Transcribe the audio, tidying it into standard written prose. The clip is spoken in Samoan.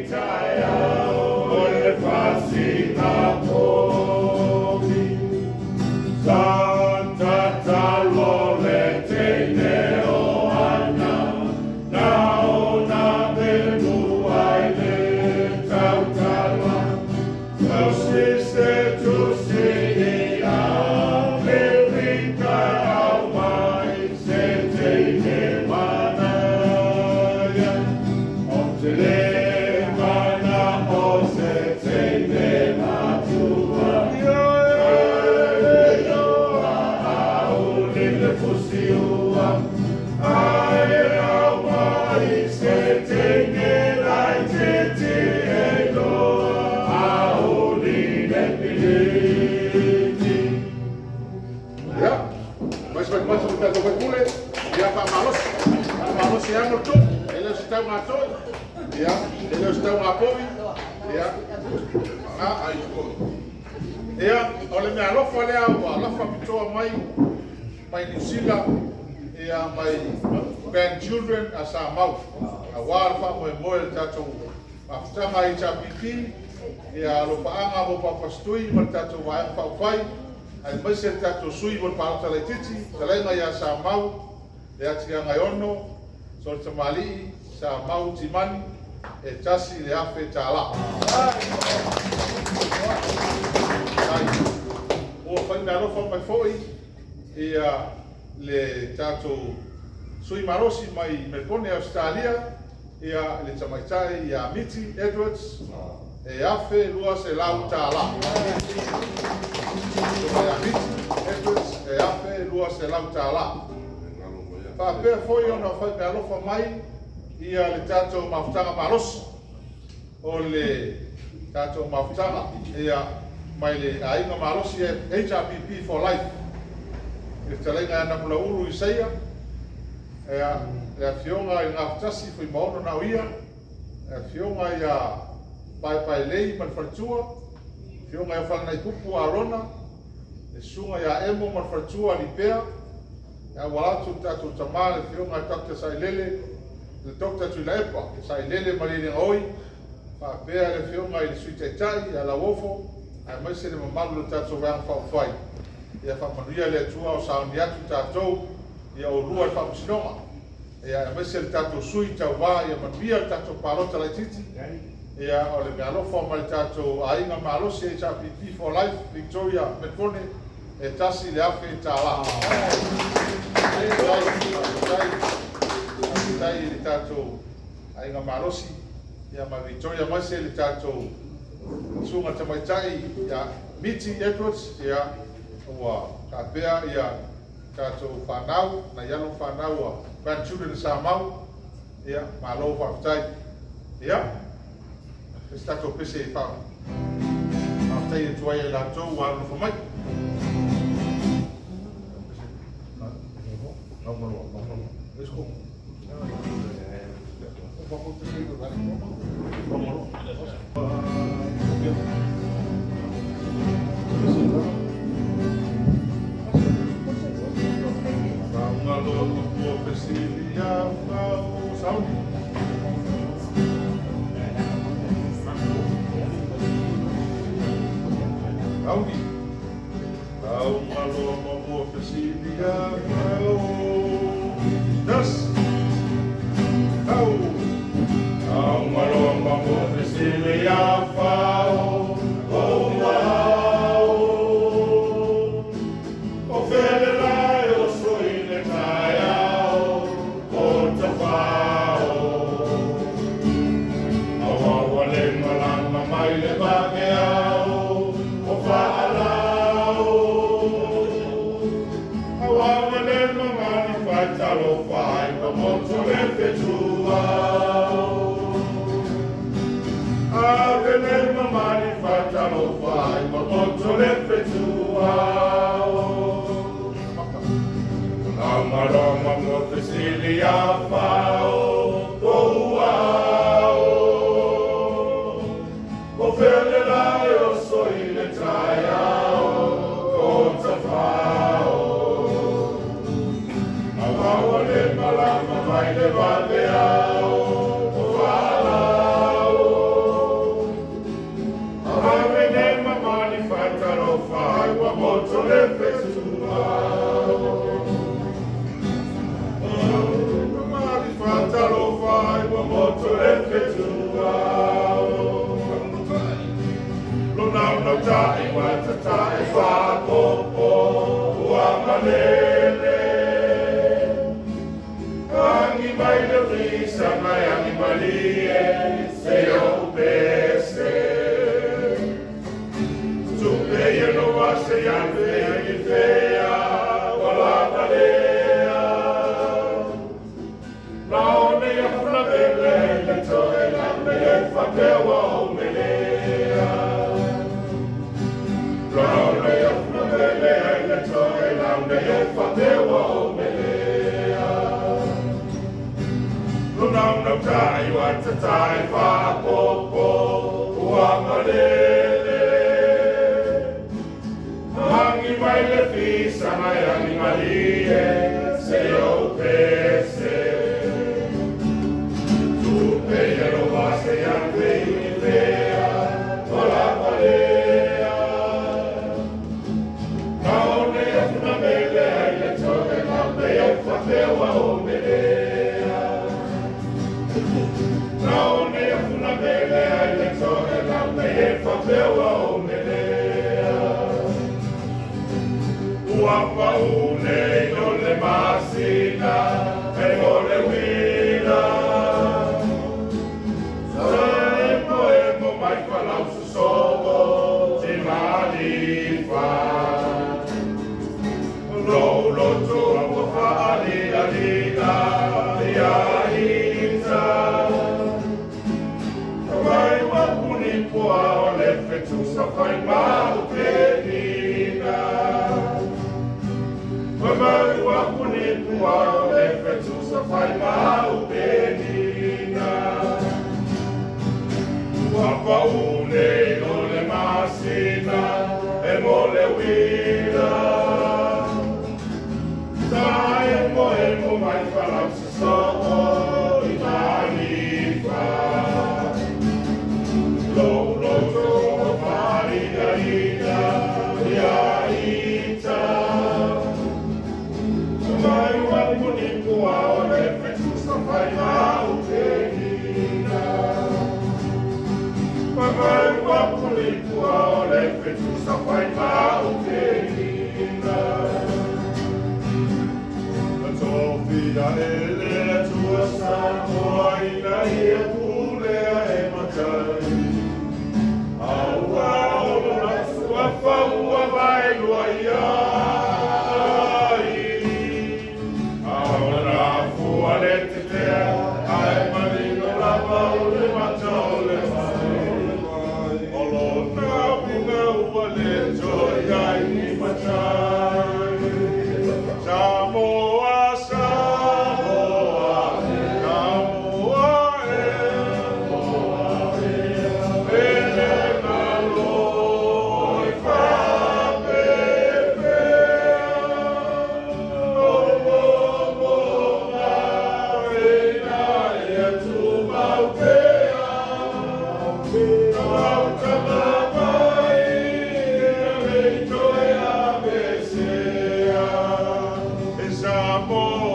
taeao o le fasina povi. Sa tatalo le teine o Ana, na ona pelu ai le tautala. Tausi se tusi i Amerika aumai se teine manaia. O te le mana o se teine matua. Auli le fusiua, ai aumai se teine laitiiti e iloa auli le piliki. Ia, mai se mai se tatou faipule, ia faamalosi. Faamalosi amo tu, e le o se tau gatoi. Ia, e le o se tau gapovi. Ia, a ai ko. Ia, o le mea alofa lea ua lafa pitoa mai mai Niu Sila, ia mai grandchildren a Samau. Auā le faamoemoe le tatou mafutaga HRPP, ia alofaaga mo Papasitui ma le tatou Vaega Faaupufai, aemaise le tatou sui mo le palota laitiiti, fetalaiga ia Samau le Atiagaeono Solitamalii Samau Timani, e $1,000. Ai, ua fai meaalofa mai foi ia le tatou sui malosi mai Melebone Ausetalia, ia le tamaitai ia Miti Edwards, e $1,200. Ia Miti Edwards e $1,200. Faapea foi ona fai meaalofa mai ia le tatou mafutaga malosi o le tatou mafutaga ia mai le aiga malosi HRPP for Life, le fetalaiga ia Namulauulu Isaia, ia le afioga i Gafatasi Fuimaono Nauia, le afioga ia Paepaelei ma le faletua, afioga ia Falanaipupu Arona, le susuga ia Emo ma le faletua Lipea, e auala atu le tatou tama le afioga ia Dr. Sailele, le Dr. Tuilaepa Sailele Malielegaoi, faapea le afioga i le Sui Taitai ia Lauofo, aemaise le mamalu o le tatou Vaega Faaupufai. Ia faamanuia le Atua o sauni atu tatou ia oulua i le faamasinoga. Ia aemaise le tatou sui tauva, ia manuia le tatou palota laitiiti. Ia o le meaalofa mai le tatou aiga malosi HRPP for Life Victoria Melbourne, e $1,000. Faafetai, faafetai i le tatou aiga malosi ia ma Victoria, aemaise le tatou susuga tamaitai ia Miti Edwards, ia ua faapea ia tatou fanau, nai alo ma fanau a grandchildren Samau, ia malo faafetai. Ia, se tatou pese e faafetai atu ai latou ua alolofa mai. Let's go. Faugalo fesilia fau sauni. Sauni. Faugalo mamua fesilia fau. Das. Au. Faugalo mamua fesilia fau. Oh, wow. O fele lai o sui le taeao o tafao. Awawa le malama mai le vaveao o faalao. Awawa le mamani faitalo fai pa moto le fetuao. Ave le mamani faitalo fai pa moto le fetuao. Amarama mo fesili fao o au. O fele lai o soi le taeao o tafao. Awawa le malama mai le vaveao o faalao. malele. Angi mai le fisa mai angi malie se o pese. Tupe ye no va se ya fe i fea wala palea. Laone ya funa mele le toe la me fa pewa o melea. Laone ya funa mele le toe la me fa pewa o melea. Lunau nau tai wa te tai fa popo ua malele. Angi mai le fisa mai angi malie se o pese. Tupe ye lo va se ya pe i fea wala palea. Naone ya funa mele ai le toe la me fa pewa o melea. Naone ya funa mele ai le toe la me fa pewa o melea. Ua paune no le masina e mo le wila. Sa e mo mai falau sosogo te malifa. Lo lo to mo fa ali ali a ia ita. Mai wa puni poa o le fetu sa fai mau penina. Mai wa puni poa o le fetu sa fai mau penina. Ua paune o le masina e mo le wila. Sa e mo mai falau sosogo i malifa. Lo lo to mari ida ia ita. Mai wa puni pua o le fetu sa fai mau penina. Mai wa puni pua o le fetu sa fai mau penina. Tofia ele tua Samoa ina ia pulea e matai. Aua o la tua faua vai lua iai. Aona fua le tetea, ai manino lava o le mata o le mai. Olo na punga ua le toi ai ni matai. Samoa, Samoa, Samoa e. Ele malo i whapepea. O mo ngā whena e tumautea. Au tamamai e toe a besea. E Samoa.